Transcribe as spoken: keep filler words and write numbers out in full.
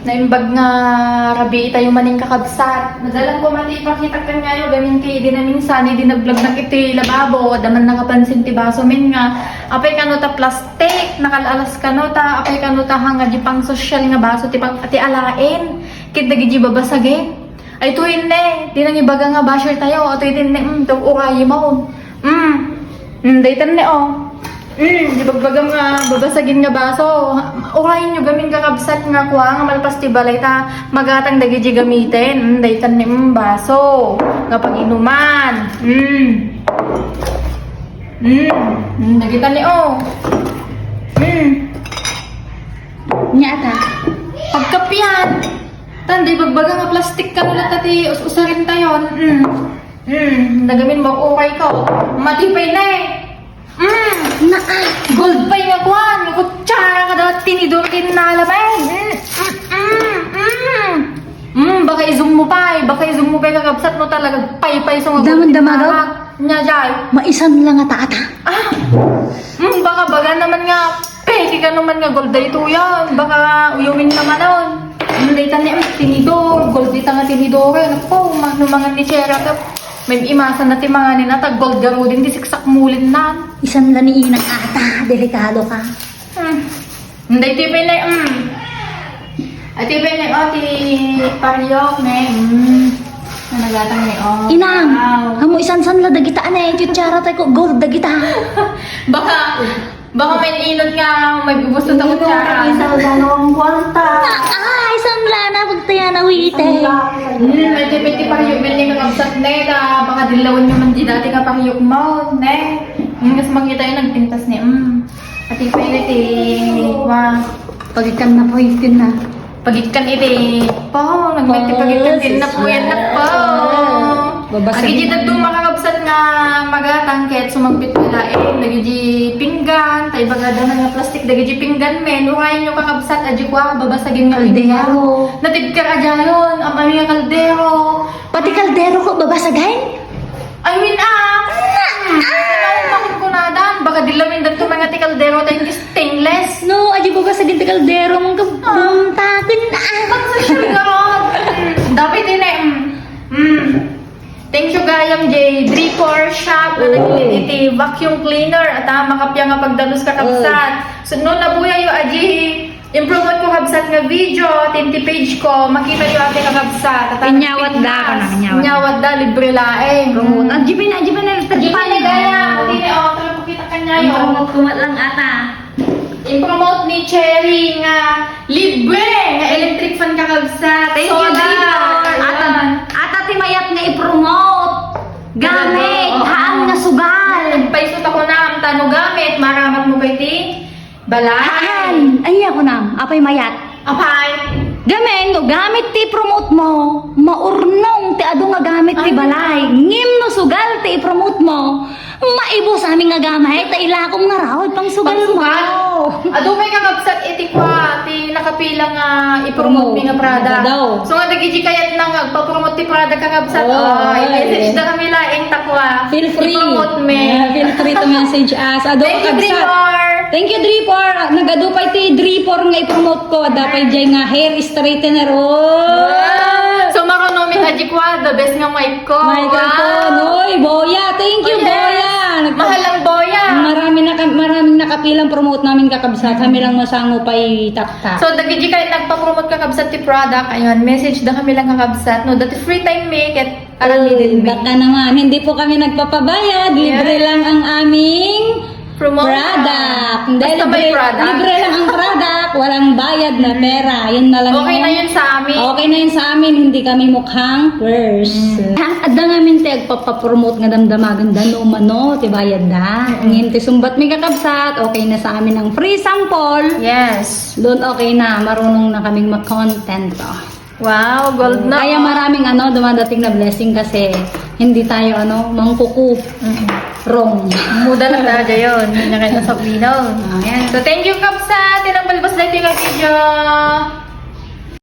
Naimbag nga rabii tayo manen, kakabsat. Nadalan ko man ti ipakita kaniayo gamin ti idi naminsan, idi nag-vlog na iti lababo, adda man nakapansin ti baso men nga, apay kano ta plastic, nakal-alas kano ta, apay kano ta hanga di pang-social nga baso ti pang-, ti alaen, ket dagiti babasagen. Ay, tuyen ne, di nangibaga nga basher tayo, atoy din ne, mm, to urayi mo. Mm. Mm, daytan ne, oh. Mm, di bagbagam nga babasagen nga baso. Urayen nyo gamin, kakabsat, nga kua nga malpas ti balay ta magatang dagiti gamiten. Mm, daytan ne, mm, baso nga paginuman. Mm. Mm, mm, dagita ne, oh. Mm. Nya ata. Pagkapian. Tan, di bagbaga nga plastic kano latta ti us-usaren tayon. Mm. Mm, nagamin mo, okay ko. Matipay na eh. Mm. Naa. Gold pay nga kuan, nga kutsara, kada tinidor din nalamen. Mm, mm, mm, mm. Mm, baka izum mo pay, baka izum mo pay, kakabsat, no, talaga paypay so nga Damon gold din damagaw? Nalak. Nya, jay. Maisan lang nga taata. Ah. Mm, baka baga naman nga, peke ka naman nga gold daytoy yan. Baka uyumin naman on. Mm, dayta ni, mm, tinidor, gold dita nga tinidor, eh. Naku, ma-, no mangan ni Chera ka, may imasan na ti manganin ata, gold garudin, di siksak mulin na. Isan la ni inang ata, delikado ka. Hmm. Hindi, ti pene, mm. Ati pene, oh, ti pariok, ne, mm. Nanagatang ni, oh. Inang, wow. Amo isan-san la dagita, ane, ti kutsara tayo ko, gold dagita. Baka, baka may inot nga, may gusto ta kutsara. Inot, isang dalawang kwarta. Ah, ah, isang lana, pagtaya na, wite. Isang lana. Hmm, may tipid ti pariok, may ni kakabsat, ne, ta, baka dilawan nyo man di dati nga pariok mo, ne. Hmm, kas makita yun, nagpintas ni, mm. Ati pa yun, iti, wa. Pagikkan na po, ikkan na. Pagikkan iti, po, nagmati pagikkan din na po yan na po. Babasagin. Agi di dadto makakabsat nga magatang ket sumagpit nila, eh, dagiti pinggan, tay bagada nga plastik, dagiti pinggan, men, urayen nyo kakabsat, adi kua, babasagin nga pinggan. Kaldero. Natibker a diayon, am-ami nga kaldero. Pati kaldero ko, babasagin? I mean, ah, hmm, ah, kunada, baka di lamin dagto mga ti kaldero tayo ti stainless. No, adi ko kasagin ti kaldero, mong kabuntaken, ah. Pag-social ka ron. Hmm, dapat din eh, mm. Mm. Thank you, gayam, J. Dripper Shop, na nagilid iti vacuum cleaner, at ah, makapya nga pagdalus ka kabsat. So, no, nabuya yo, adi, Impromote ko kabsat nga video, tin ti page ko, makita yo ate kakabsat. Tata, inyawat da, kana, inyawat da. Inyawat da, libre laeng. Promote. Ah, G P na, G P na, G P na, gaya, ate, oh, tara, pakita ka niya, yo. Impromote ko man lang ata. Impromote ni Cherry nga libre nga electric fan kakabsat. Thank you, Dripper. Ata, ata ti mayat nga i-promote. Gamit, haan nga sugal. Nagpaisot ako na, ang tano gamit, maramat mo ba iti? Balay. Haan! Ania kunam? Apay mayat? Apay? Gamin, no gamit ti promote mo, maurnong ti adu nga gamit ti balay. Ngem no sugal ti i-promote mo, maibus amin nga gamit, ta ilakom nga raod pang sugal mo. Pang sugal. Adu pay kakabsat iti kua, ti nakapila nga i-promote mi nga product. Daw. So nga dagiti kayat na nga agpa-promote ti product kakabsat. Oh, ay, message da kami laeng ta kua. Feel free. I-promote mi. Yeah, feel free to message us. Adu, thank you, kakabsat. Dripper. Thank you, Dripper. Nagadu pay ti Dripper nga i-promote ko. Adda pay jay nga hair straightener. Oh. Wow. So, maruno mi nga di kua, the best nga mic ko. Mic ko. Wow. Oy, Boya. Thank you, oh, yes. Boya. Mahal ang Boya. Marami na ka-, maraming nakapilang promote namin kakabsat. Kami lang masango pay taktak. So, dagiti kay nagpa-promote kakabsat ti product, ayun, message da kami lang kakabsat. No, dati free time mi, ket aramiden mi. Baka naman, hindi po kami nagpapabayad, libre lang ang aming product. Hindi, basta may libre, product. Libre lang ang product, walang bayad na pera. Yun na lang. Okay na yun sa amin. Okay na yun sa amin, hindi kami mukhang worse. Mm. Ah, adda ngamin ti agpapapromote nga damdamagan da no mano ti bayad da. Mm. Ngem ti sumbat mi kakabsat, okay na sa amin ang free sample. Yes. Doon okay na, marunong na kaming mag-content, oh. Wow, gold na. Kaya maraming, ano, dumadating na blessing kasi hindi tayo, ano, mangkuku. Mm-mm. Wrong. Muda na talaga yun. Hindi na kayo sa Pino. Ayan. So, thank you, Kapsa. Tinang balbas na ito yung video.